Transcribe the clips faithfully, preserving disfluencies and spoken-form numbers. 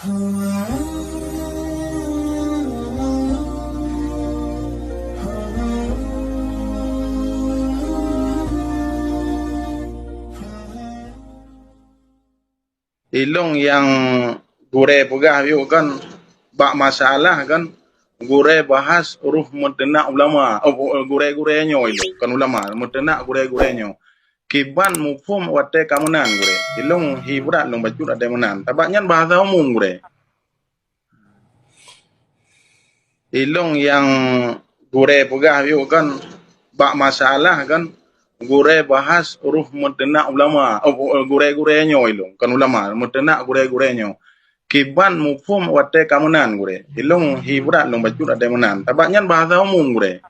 Ilong nyang gurée peugah yôh kan, bak masalah kan, gurée bahas roh meuteunak ulama, oh, gurée-gurée nyoe ilong, kan ulama, meuteunak gurée-gurée nyoe. Kiban muphom watée ka meunan gurée. Ilong hi brat lôn bacut watée meunan. Sabab nyan bahasa umum gurée. Ilong nyang gurée peugah yôh kan, bak masalah kan, gurée bahas roh meuteunak ulama, oh, gurée-gurée nyoe ilong, kan ulama, meuteunak gurée-gurée nyoe. Kiban muphom watée ka meunan gurée. Ilong hi brat lôn bacut watée meunan. Sabab nyan bahasa umum gurée.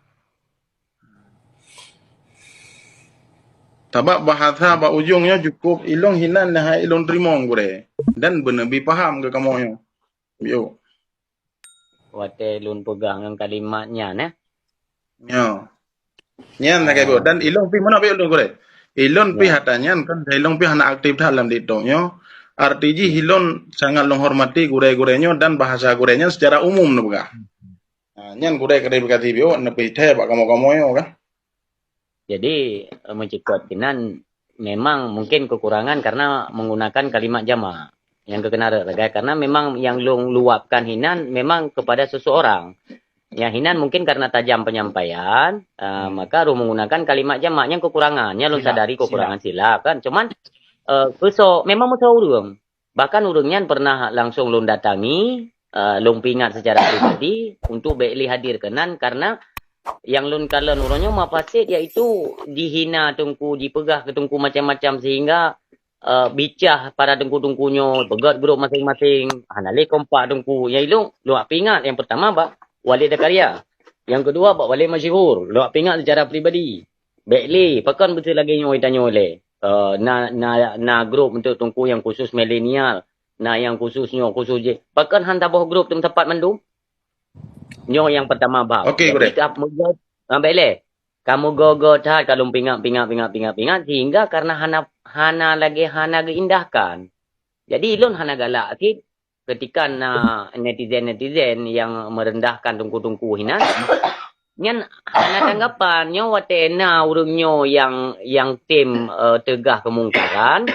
Sabab bahasa bak ujong nyoe cukup ilong hinan na hai ilong teurimong gurée. Dan beuneubi paham keu kamoe nyoe. Yôh. Watée lôn peugah ngon kalimat nyan, eh? Nyoe. Nyan lagée Ah. Dan ilong pih meunan pih ulôn gurée. Ilôn pih Ya. hata nyan kan ilong pih hana aktif that lam TikTok nyoe. Arti jih ilôn sangat lôn hormati gurée-gurée nyoe dan bahasa gurée nyan secara umum neupeugah. Ha, nyan gurée klarifikasi biôh neupih thée bak kamoe-kamoe nyoe kan. Jadi, eh, meucikot sinan memang mungkin kekurangan karena menggunakan kalimat jamak. Nyang keukeuna rot lagée karena memang nyang lôn luapkan hinan memang kepada seseorang. Nyang hinan mungkin karena tajam penyampaian, eh, maka roh menggunakan kalimat jamak nyang kekurangan. Nyang lôn Silap, sadari silap. kekurangan silap kan. Cuman, eh, keuso-, memang meusoe ureuëng. Bahkan ureuëng nyan pernah langsung lôn datangi, eh, lôn peuingat secara pribadi untuk bék lé hadir keunan karena nyang lôn kalon uroe nyoe mafasid yaitu jihina teungku, jipeugah keu teungku macam-macam sehingga, eh, bicah para teungku-teungku nyoe peugét grup masing-masing, hana lé kompak teungku. Nyang ilong lôn peuingat nyang pertama bak Walid Zakaria. Nyang keudua bak Walid Masyhur, lôn peuingat secara pribadi. Bék lé, pakon beutôi lagée nyoe tanyoe lé. Eh, na, na, na grup untuk teungku nyang khusus milenial, na nyang khusus nyoe, khusus jih. Pakon han taboh grup teumpat mandum? Nyoe nyang pertama bab. Okey, Jadi, gurée. Ka meugo-, ah, bék lé. Ka meugo-go that, ka lôn peuingat, peuingat, peuingat, peuingat, peuingat, sehingga karena hana, hana lagée, hana geuindahkan. Jadi, ilôn hana galak cit ketika na netizen-netizen nyang meurendahkan teungku-teungku hinan, nyan hana tanggapan. Nyoe watée na ureuëng nyoe nyang, nyang tem, eh, teugah keumungkaran,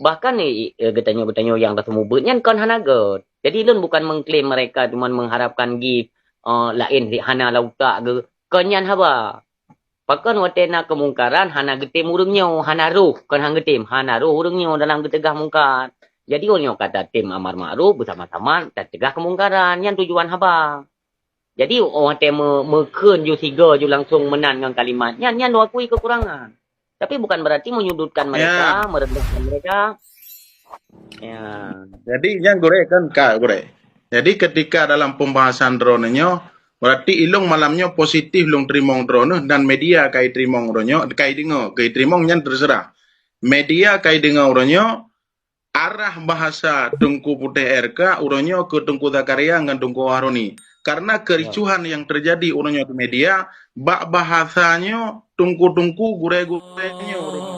bahkan, eh, eh, geutanyoe-geutanyoe nyang taseumubuet nyan kon hana gét. Jadi, lôn bukan mengklaim mereka, cuman mengharapkan gift, eh, laén hana lam utak geuh. Kon nyan haba. Pakon watée na keumungkaran hana geutem ureuëng nyoe, hana roh, kon han geutem, hana roh ureuëng nyoe dalam geuteugah mungkar. Jadi, ureuëng nyoe ka tatem amar makruf, beusama-sama tateugah keumungkaran. Nyan tujuan haba. Jadi, watée me-, meukheun ju sigoe ju langsung meunan ngon kalimat nyan, nyan lôn akui kekurangan. Tapi bukan berarti menyudutkan mereka, Ya. merendahkan mereka. Ya. Jadi, nyan gurée kan ka gurée. Jadi, ketika dalam pembahasan droeneuh nyoe, berarti ilong malam nyoe positif lôn teurimong droeneuh dan media ka iteurimong droeneuh, ka ideungoe, ka iteurimong nyan terserah. Media ka ideungoe droeneuh, arah bahasa Teungku Putéh R K uroe nyoe keu Teungku Zakaria ngon Teungku Haruni. Karena kericuhan yang terjadi uroe nyoe di media, bak bahasa nyoe teungku-teungku, gurée-gurée nyoe uroe nyoe.